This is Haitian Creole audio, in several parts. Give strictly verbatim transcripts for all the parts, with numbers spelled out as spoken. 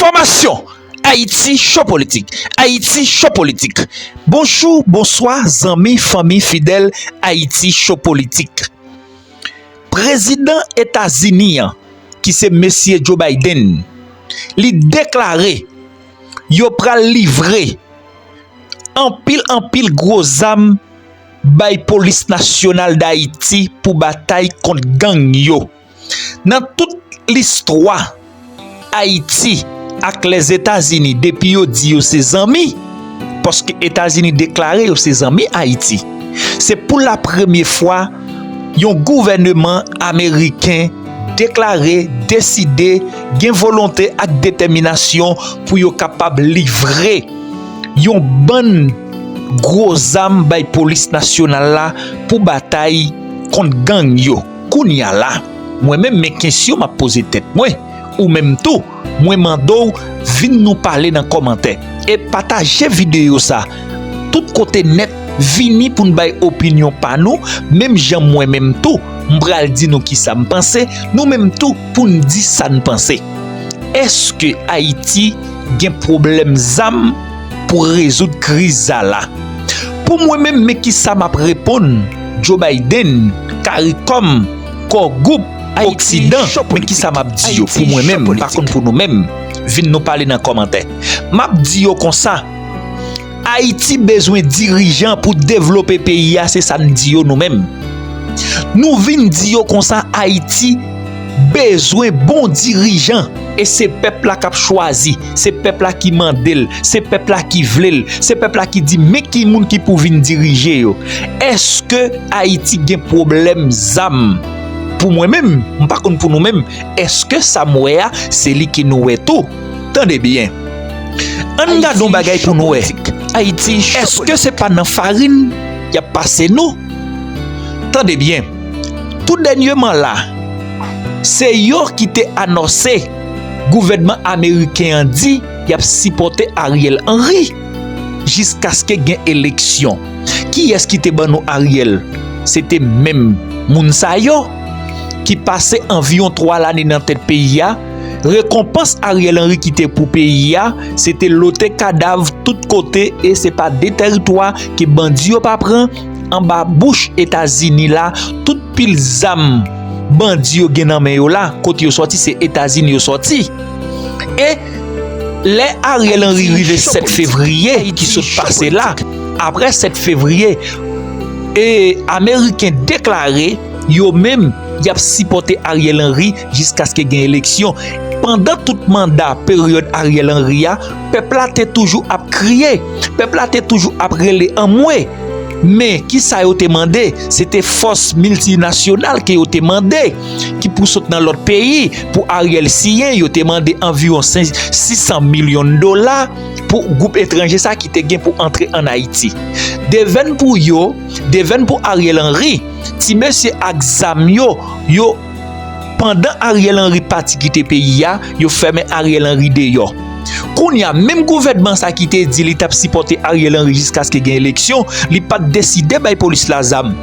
Enfòmasyon! Ayiti Cho Politik. Ayiti Cho Politik. Bonjou, bonswa, zanmi, fanmi fidèl Ayiti Cho Politik. Prezidan Etazini an, ki se mesye Joe Biden, li deklare yo pral livre anpil, anpil gwo zam bay Polis Nasyonal Dayiti pou batay kont gang yo. Nan tout listwa Ayiti ak Lèzetazini, depi yo di yo se zanmi, paske Etazini deklare yo se zanmi Ayiti, se pou lapremye fwa yon gouvèneman ameriken deklare, deside, gen volonte ak detèminasyon pou yo kapab livre yon bann gwo zam bay Polis Nasyonal la pou batay kont gang yo. Kounye a la, mwen menm, men kesyon m ap poze tèt mwen, ou menm tou, mwen mande w, vin nou pale nan kòmantè e pataje videyo sa tout kote nèt, vini pou n bay opinyon pa nou, menm jan mwen menm tou, m pral di nou kisa m panse, nou menm tou, pou n di sa n panse. Èske Ayiti gen pwoblèm zam pou rezoud kriz sa la? Pou mwen menm, men kisa m ap reponn Joe Biden, CARICOM, Core Group, Oksidan, men kisa m ap di yo pou mwen menm, m pa konn pou nou menm. Vin nou pale nan kòmantè. M ap di yo konsa, Ayiti bezwen dirijan pou devlope peyi a, se sa n di yo nou menm. Nou vin di yo konsa, Ayiti bezwen bon dirijan, e se pèp la k ap chwazi, se pèp la ki mande l, se pèp la ki vle l, se pèp la ki di men ki moun ki pou vin dirije yo. Èske Ayiti gen pwoblèm zam? Pou mwen menm, m pa konn pou nou menm, èske sa m wè a, se li ke nou wè tou? Tande byen. Ann gade yon bagay pou nou wè. Èske se pa nan farin y ap pase nou? Tande byen. Tou dènyeman la, se yo ki te anonse gouvènman ameriken an di y ap sipòte Ariel Henry jiskaske gen eleksyon. Kiyès ki te ban nou Ariel? Se te menm moun sa yo ki pase anviwon twa lane nan tèt peyi a. Rekonpans Ariel Henry kite pou peyi a, se te lote kadav tout kote, e se pa de tèritwa ke bandi yo pa pran. Anba bouch Etazini la, tout pil zam bandi yo gen nan men yo la, kote yo sòti, se Etazini yo sòti. E lè Ariel Henry rive sèt fevriye ki sot pase la, apre sèt fevriye, e ameriken deklare yo menm y ap sipòte Ariel Henry jiskaske gen eleksyon. Pandan tout manda peryòd Ariel Henry a, pèp la te toujou ap kriye, pèp la te toujou ap rele anmwe. Men, kisa yo te mande? Se te fòs miltinasyonal ke yo te mande, ki pou sot nan lòt peyi, pou Ariel siyen. Yo te mande anviwon sis san milyon dola pou gwoup etranje sa ki te gen pou antre ann Ayiti. Devèn pou yo, devèn pou Ariel Henry, ti mesye ak zam yo, yo, pandan Ariel Henry pati kite peyi a, yo fèmen Ariel Henry deyò. Kounye a, menm gouvènman sa ki te di li t ap sipòte Ariel Henry jiskaske gen eleksyon, li pa t deside bay polis la zam.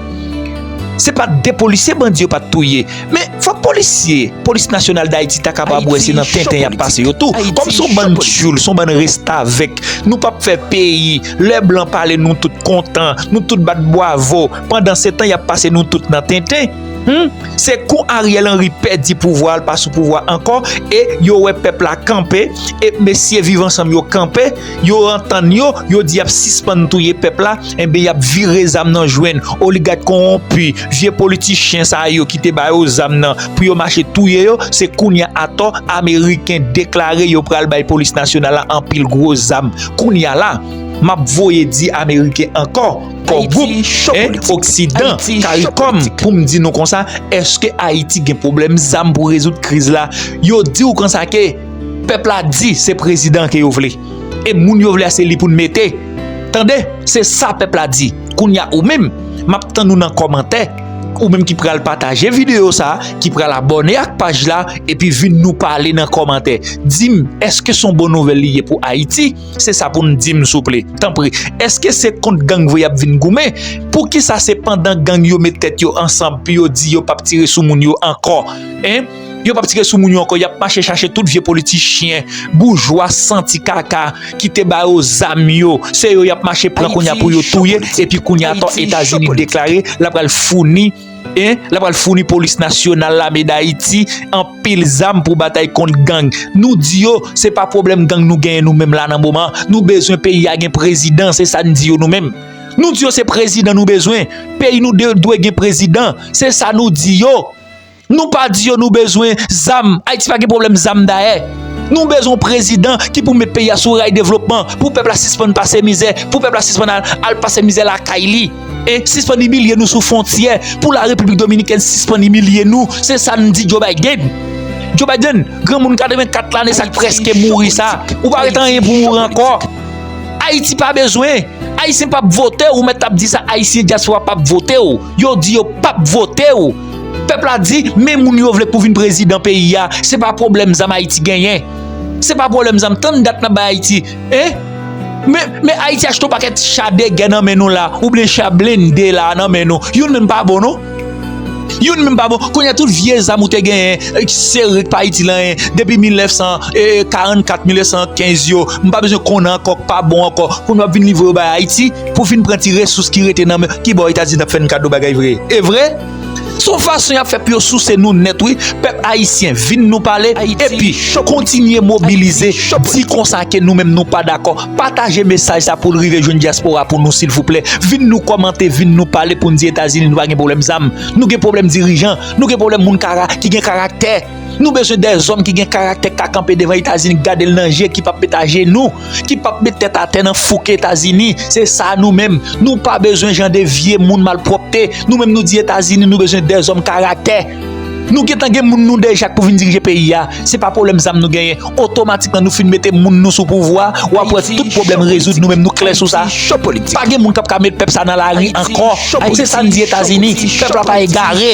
Se pa t de polisye bandi yo pa t touye. Men, fòk polisye, Polis Nasyonal Dayiti ta kapab wè se nan tenten y ap pase yo tou. Kòm se yon bann tchoul, se yon bann restavèk, nou p ap fè peyi. Lè blan pale, nou tout kontan, nou tout bat bwavo. Pandan se tan, y ap pase nou tout nan tenten. Hmm? Se kou Ariel Henry pèdi pouvwa, l pa sou pouvwa ankò, e yo wè pèp la kanpe, e mesye Viv Ansanm yo kanpe, yo antann yo, yo di y ap sispann touye pèp la, enben y ap vire zam nan jwenn oligak kowonpi, vye politichen sa yo ki te ba yo zam nan pou yo mache touye yo, se kounye a atò ameriken deklare yo pral bay polis nasyonal la anpil gwo zam. Kounye a la, m ap voye di ameriken ankò, Core Group, en, Oksidan, CARICOM, pou m di nou konsa, èske Ayiti gen pwoblèm zam pou rezoud kriz la? Yo di w konsa ke pèp la di se prezidan ke yo vle. E moun yo vle a se li pou n mete. Tande, se sa pèp la di. Kounye a ou menm, m ap tann ou nan kòmantè. Ou menm ki pral pataje videyo sa, ki pral abòne ak paj la, epi vin nou pale nan kòmantè. Di m, èske se yon bon nouvèl li ye pou Ayiti? Se sa pou n di m, souple. Tanpri, èske se kont gang vre y ap vin goumen? Poukisa se pandan gang yo met tèt yo ansanm pou yo di yo p ap tire sou moun yo ankò? En? Yo p ap tire sou moun yo ankò, y ap mache chache tout vye politichyen, boujwa, santi kaka, ki te ba yo zam yo. Se yo y ap mache pran kounye a pou yo touye, epi kounye a ankò Etazini deklare l ap pral founi, en, l ap pral founi Polis Nasyonal, Lame Dayiti, anpil zam pou batay kont gang. Nou di yo, se pa pwoblèm gang nou genyen nou menm la nan moman. Nou bezwen peyi a gen prezidan, se sa n di yo nou menm. Nou di yo se prezidan nou bezwen. Peyi nou de-, dwe gen prezidan, se sa nou di yo. Nou pa di yo nou bezwen zam. Ayiti pa gen pwoblèm zam dayè. Nou bezwen yon prezidan ki pou met peyi a sou ray devlopman, pou pèp la sispann pase mizè, pou pèp la sispann al, al pase mizè lakay li. E sispann imilye nou sou fwontyè, pou la Repiblik Dominikèn sispann imilye nou. Se sa n di Joe Biden. Joe Biden, granmoun katrevenkat lane sa k prèske mouri sa, ou pa ret anyen pou mouri ankò. Ayiti pa bezwen. Ayisyen p ap vote w, ou mèt ap di sa, Ayisyen dyaspora p ap vote w. Yo di yo p ap vote w. Pèp la di, men moun yo vle pou vin prezidan peyi a. Se pa pwoblèm zam Ayiti genyen. Se pa pwoblèm zam. Tann dat n ap bay Ayiti. En? Men, men Ayiti achte yon pakèt cha de gè nan men nou la, oubyen cha blende la nan men nou. Youn menm pa bon, non. Youn menm pa bon. Kounye a tout vye zam ou te genyen, eh, sere k pa itil anyen, depi mil nèf san karannkat, mil nèf san kenz yo, m pa bezwen konnen ankò, k pa bon ankò. Kounye a w ap vin livre yo bay Ayiti pou vin pran ti resous ki rete nan men, ki bò Etazini ap fè n kado bagay vre. E vre? Se yon fason y ap fè pou yo souse nou nèt, wi. Pèp ayisyen, vin nou pale, epi kontinye mobilize, di konsa ke nou menm nou pa dakò. Pataje mesaj sa pou l rive jwenn dyaspora pou nou, silvouplè. Vin nou kòmante, vin nou pale pou n di Etazini, nou pa gen pwoblèm zam. Nou gen pwoblèm dirijan, nou gen pwoblèm moun kara-, ki gen karaktè. Nou bezwen dèzòm ki gen karaktè, k ka kanpe devan Etazini, gade l nan je, ki p ap met ajenou, ki p ap met tèt atè nan fouke Etazini. Se sa nou menm. Nou pa bezwen jan de vye moun malpwòpte. Nou menm nou di Etazini, nou bezwen dèzòm karaktè. Nou gentan gen moun nou deja k pou vin dirije peyi a. Se pa pwoblèm zam nou genyen. Otomatikman nou fin mete moun nou sou pouvwa, w ap wè tout pwoblèm rezoud, nou menm nou klè sou sa. Pa gen moun k ap ka met pèp sa nan lari ankò. Se sa n di Etazini. Pèp la pa egare.